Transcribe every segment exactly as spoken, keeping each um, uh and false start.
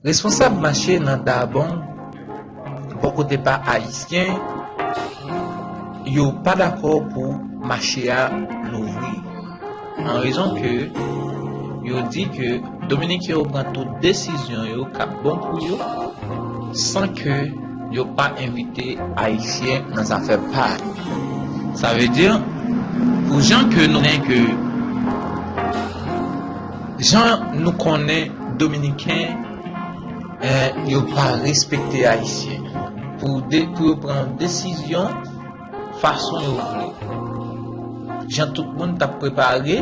Responsab mache nan Dabong, bò kote pa ayisyen, yo pa dakò pou mache a louvri. An rezon ke yo di ke Dominiken yo pran tout desizyon yo k ap bon pou yo, san ke yo pa envite ayisyen nan zafè pa yo. Sa vle di, pou jan ke nou konnen ke, jan nou konnen Dominiken, eh, yo pa respekte ayisyen. Pou de, pou yo pran desizyon fason yo vle. Jan tout moun t ap prepare,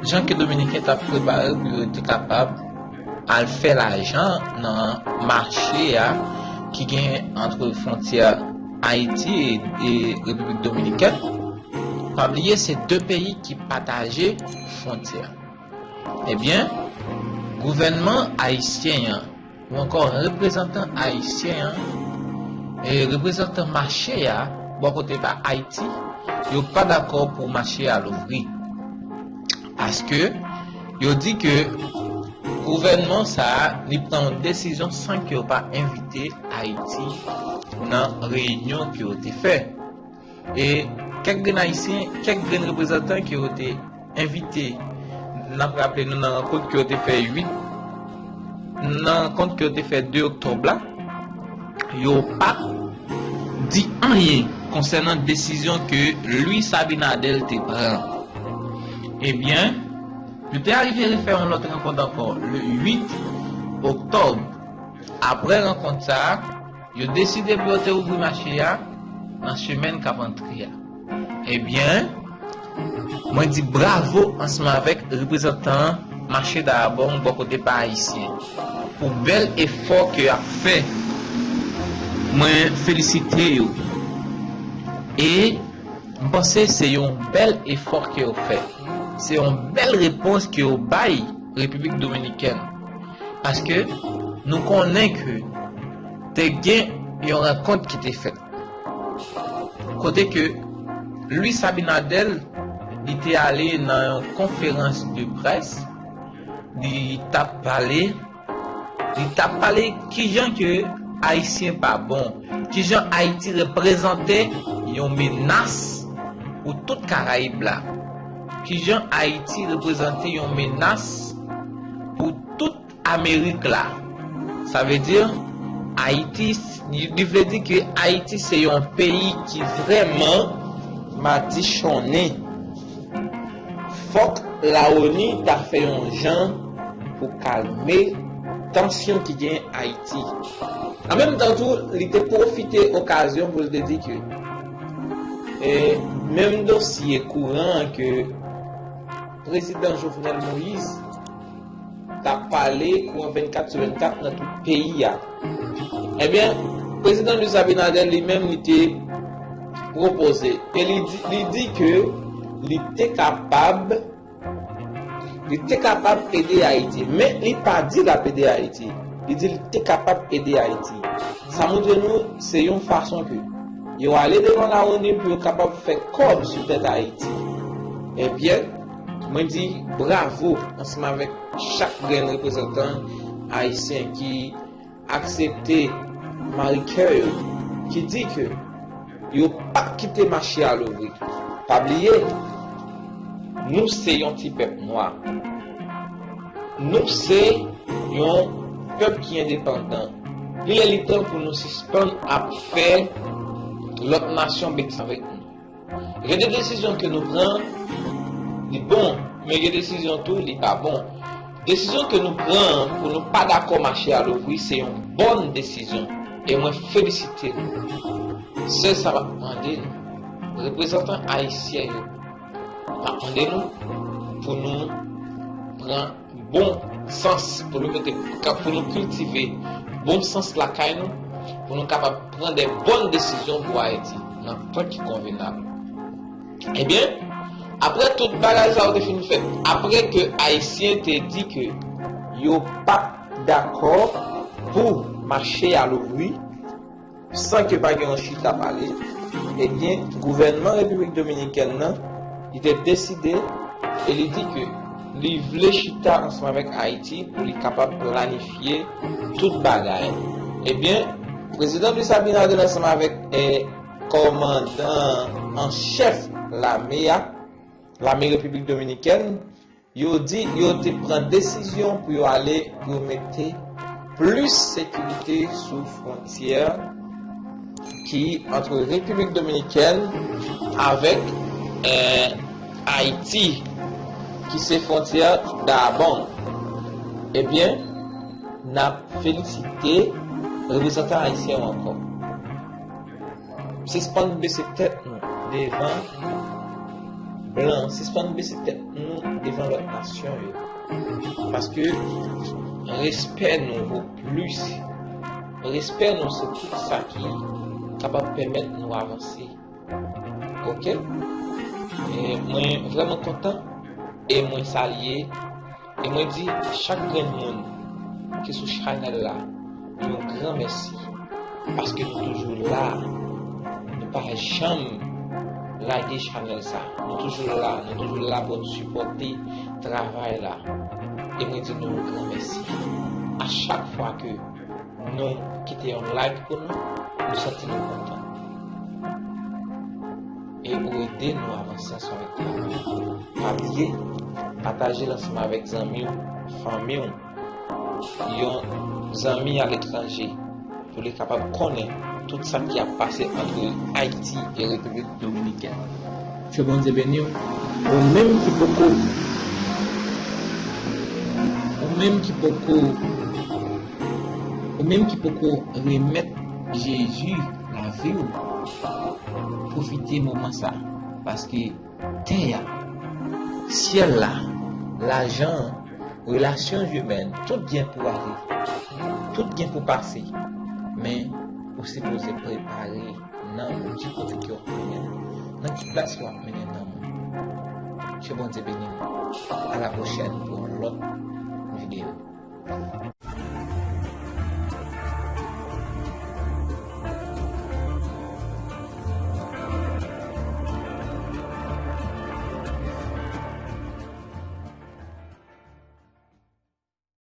jan ke Dominiken t ap prepare pou yo te kapab al fè lajan nan mache a ki gen ant fwontyè Ayiti e, e Repiblik Dominikèn. Pa bliye, se de peyi ki pataje fwontyè. Ebyen, gouvènman ayisyen an, ou ankò reprezantan ayisyen an, e reprezantan mache a, bò kote pa Ayiti, yo pa dakò pou mache a louvri. Paske yo di ke gouvènman sa a, li pran yon desizyon san ke yo pa envite Ayiti nan reyinyon ke yo te fè. E kèk grenn ayisyen, kèk grenn reprezantan ke yo te envite, n ap raple nou nan rankont ke yo te fè uit, nan rankont ke yo te fè de oktòb la, yo pa di anyen konsènan desizyon ke Luis Abinader te pran. Ebyen, yo te arive refè yon lòt rankont ankò, le uit oktòb. Apre rankont sa a, yo deside pou yo te ouvri mache a nan semèn k ap antre a. Ebyen, mwen di bravo ansanm avèk reprezantan mache Dayabong bò kote pa ayisyen pou bèl efò ke y ap fè. Mwen felisite yo. E m panse se yon bèl efò ke yo fè. Se yon bèl repons ke yo bay Repiblik Dominikèn. Paske nou konnen ke te gen yon rankont ki te fèt. Kote ke Luis Abinader, li te ale nan yon konferans de près, li t ap pale, li t ap pale kijan ke Ayisyen pa bon, kijan Ayiti reprezante yon menas pou tout Karayib la, kijan Ayiti reprezante yon menas pou tout Amerik la. Sa vle di, Ayiti, li vle di ke Ayiti se yon peyi ki vrèman madichonnen. Fòk Lawoni ta fè yon jan pou kalme tansyon ki gen Ayiti. An menm tan tou, li te pwofite okazyon pou l te di ke, e, menm dosye kouran ke prezidan Jovenel Moïse t ap pale kouran vennkat sou vennkat nan tout peyi a. Ebyen, prezidan Luis Abinader li menm, li te pwopoze, e li di, li di ke li te kapab, li te kapab ede Ayiti, men li pa di l ap ede Ayiti. Li di li te kapab ede Ayiti. Sa montre nou se yon fason ke yo ale devan Lawoni pou yo kapab fè kòb sou tèt Ayiti. Ebyen, mwen di bravo ansanm avèk chak grenn reprezantan ayisyen ki aksepte mari kè yo, ki di ke yo p ap kite mache a louvri. Pa bliye, nou se yon ti pèp nwa. Nou se yon pèp ki endepandan. Li lè li tan pou nou sispann ap fè lòt nasyon betiz avèk nou. Gen de desizyon ke nou pran, li bon, men gen desizyon tou, li pa bon. Desizyon ke nou pran pou nou pa dakò mache a louvri, se yon bòn desizyon. E mwen felisite nou. Sèl sa m ap mande nou, reprezantan ayisyen yo, m ap mande nou pou nou pran bon sans, pou nou mete, pou nou kiltive bon sans lakay nou, pou nou kapab pran de bòn desizyon pou Ayiti nan tan ki konvenab. Ebyen, apre tout bagay sa yo te fin fèt, apre ke Ayisyen te di ke yo pa t dakò pou mache a louvri, san ke pa gen yon chita pale, ebyen, gouvènman Repiblik Dominikèn nan, li te deside e li di ke li vle chita ansanm avèk Ayiti pou li kapab planifye tout bagay. Ebyen, prezidan Luis Abinader ansanm avèk eh, kòmandan an chèf lame a, lame Repiblik Dominikèn, yo di yo te pran desizyon pou yo ale pou yo mete plis sekirite sou fwontyè ki ant Repiblik Dominikèn avèk eh, Ayiti, ki se fwontyè Dabong. Ebyen, n ap felisite reprezantan ayisyen yo ankò. Sispann bese tèt nou devan blan, sispann bese tèt nou devan lòt nasyon yo. Paske respè nou vo plis. Respè nou se tout sa ki kapab pèmèt nou avanse. Oke? E mwen vrèman kontan e mwen salye e mwen di chak grenn moun ki sou chanèl la yon gran mèsi paske nou toujou la. Nou pa janm lage chanèl sa. Nou toujou la. Nou toujou la pou nou sipòte travay la. E mwen di nou yon gran mèsi. A chak fwa ke nou kite yon like pou nou, nou santi nou kontan. E ou ede nou avanse ansanm avèk travay. Pa bliye, pataje l ansanm avèk zanmi w, fanmi w, yon zanmi aletranje, pou li kapab konnen tout sa ki ap pase ant Ayiti e Repiblik Dominikèn. Ke Bondye beni w. Ou menm ki poko, ou menm ki poko, ou menm ki poko remèt Jezi lavi w, pwofite moman sa, paske tè a, syèl la, lajan an, relasyon imèn, tout gen pou ale, tout gen pou pase. Men, ou sipoze prepare nanm ou, ki kote ke w ap mennen, nan ki plas ke w ap mennen nanm ou. Ke Bondye beni w. A la pwochèn pou yon lòt videyo.